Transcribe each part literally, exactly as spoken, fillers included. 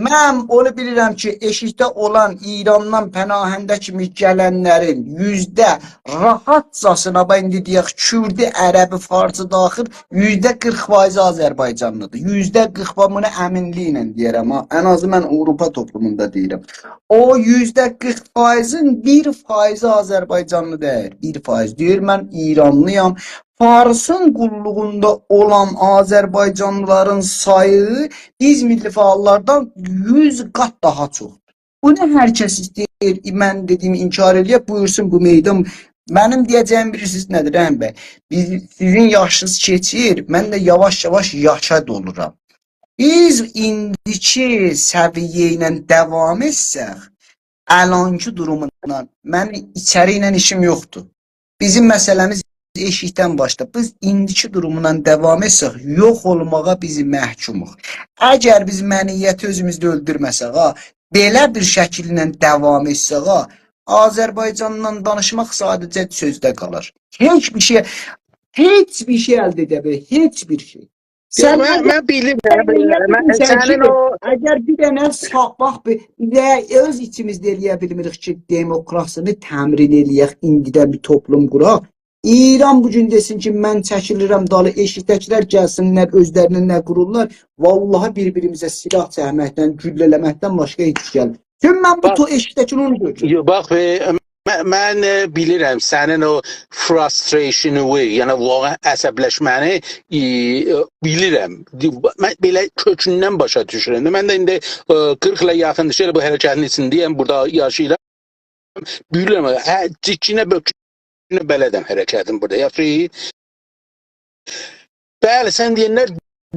من اونو بیلیرم کی، ائشیکده اولان ایراندان پناهنده کیمی گلنلرین یوزده راحتجاسینا، باخ، ایندی دئیک، کوردو، عربی، فارسی داخیل، یوزده قیرخ فایضی آذربایجانلیدیر. یوزده قیرخ، باخ، بونو امینلیکله دئییرم، ها. ان آزی من آوروپا توپلوموندا دئییرم. او یوزده قیرخ فایضین بیر فایضی آذربایجانلی دئییل. بیر فایض دئییر: «من ایرانلی‌یام.» فارسین قوللوغوندا اولان آذربایجانلیلارین سایی بیز میللی فعاللاردان یوز قات داها چوخدور. بونو هر کس ایسته‌ییر، من دئدیگیمی انکار ائله‌یه، بویورسون بو میدان. منیم دئیه‌جه‌ییم، بیلیرسینیز نه‌دیر، رحیم بی؟ بیز، سیزین یاشینیز کئچیر، من ده یاواش-یاواش یاشا دولورام. بیز ایندیکی سویه ایله داوام ائتسک، الانکی دوروموندان، من ایچری ایله ایشیم یوخدور. بیزیم مسئله‌میز ائشیکدن باشدا. بیز ایندیکی دوروموندان داوام ائتسک، یوخ اولماغا بیز محکوموق. اگر بیز منیتی اؤزوموزده اؤلدورمه‌سک، ها، بئله بیر شکیلله داوام ائتسک، ها، آذربایجاندان دانیشماق ساده‌جه سؤزده قالار. هئچ بیر شئی، هئچ بیر شئی الده ائده بیلمیر، هئچ بیر شئی. یوخ، سن من، اگر، من بیلیرم، سن بیلیرم. من، بیلیرسن سنین کی، او اگر بیر دنه سا-، باخ، بیر، نه، اؤز ایچیمیزده ائله‌یه بیلمیریک کی، دموکراسینی تمرین ائله‌یک، ایندیدن بیر توپلوم قوراق. ایران بو گون دئسین کی، من چکیلیرم دالی، ائشیکده‌کیلر گلسینلر، اؤزلرینه نه قورورلار، واللهی بیر-بیریمیزه سلاح چکمکدن، گولله‌له‌مکدن باشقا هئچ شئی گلمیر. چونکی من بو باخ، تو-، ائشیکده‌کینی اونو گؤردوم. یو، باخ، ائ، من، من، ائ، بیلیرم سنین او frustration-و، یعنی واقعا عصبلشمه‌نی، ائ، ائ، بیلیرم. دی-، من بئله کؤکوندن باشا دوشورم. من ده ایندی، ائ، قیرخ ایله یاخیندیر کی، ائله بو حرکتین ایچینده‌یم، بورادا یاشاییرام. بیلیرم، هه، جیکینه بؤکونه بلدم حرکتین بورادا. یاخشی. بلی، سن دئینلر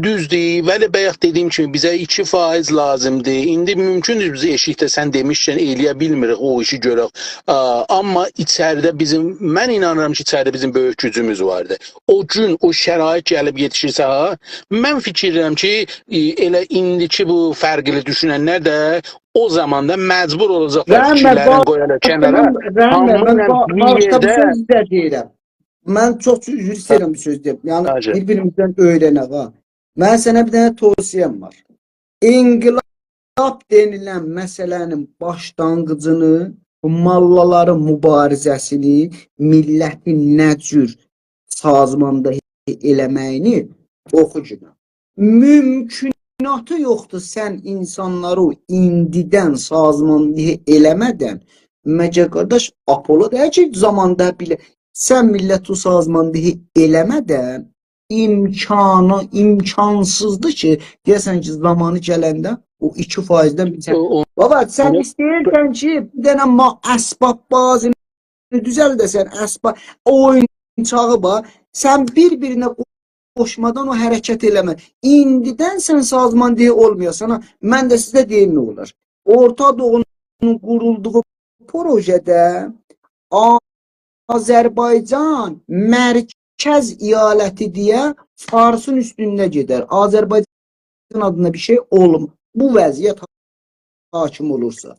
دوزدور. ولی بایاق دئدیگیم کیمی بیزه ایکی فایض لازیمدیر. ایندی مومکوندور بیز ائشیکده سن دئمیشکن ائله‌یه بیلمیریک او ایشی گؤرک. آ، آمما ایچریده بیزیم، من اینانیرام کی، ایچریده بیزیم بؤیوک گوجوموز واردی. او گون او شرایط گلیب یئتیشیرسه، ها، من فیکیر ائدیرم کی، ائ، ائله ایندیکی بو فرقلی دوشوننلر ده او زاماندا مجبور اولاجاقلار، رحیم بی، فیکیرلرینی باخ، قویالار کنارا، من، رحیم بی، من هامی ایله با-، بیر باغیشلا، بیر یئرده سؤز سیزه دئییرم. من چوخ عذر ایسته‌ییرم بیر سؤز دئیم. یعنی، حاجی. بیر-بیریمیزدن اؤیرنک، ها. من سنه بیر دنه توصیه‌م وار. انقلاب دئنیلن مسئله‌نین باشلانغیجینی، بو ماللالارین موباریزه‌سینی، میللتی نه جور سازماندهی ائله‌مه‌یینی اوخوگینن. مومکوناتی یوخدور سن اینسانلاری ایندیدن سازماندهی ائله‌مه‌دن. مگر قارداش، آپولو دئییل کی، زاماندا بیله، سن میللتی او سازماندهی ائله‌مه‌دن امکانی، امکانسیزدیر کی، دئیه‌سن کی، زامانی گلنده او ایکی فایضدن بیر چک-، او، او، بابا، سن او ایسته‌ییرسن کی، بیر دنه ما-، اسباب‌بازی دوزلده‌سن، اسباب، اویونچاغی باخ، سن بیر-بیرینه قو-، قوشمادان او حرکت ائله‌مه. ایندیدن سن سازماندهی اولمایاسان، ها. من ده سیزه دئییم نه اولار. اورتا دوغونون قورولدوغو پروژه‌ده آ-، آذربایجان مرکز ایالتی دئیه فارسین اوستونده گئدر. آذربایجان آدیندا بیر شئی اولماز. بو وضعیت حاکم اولورسا.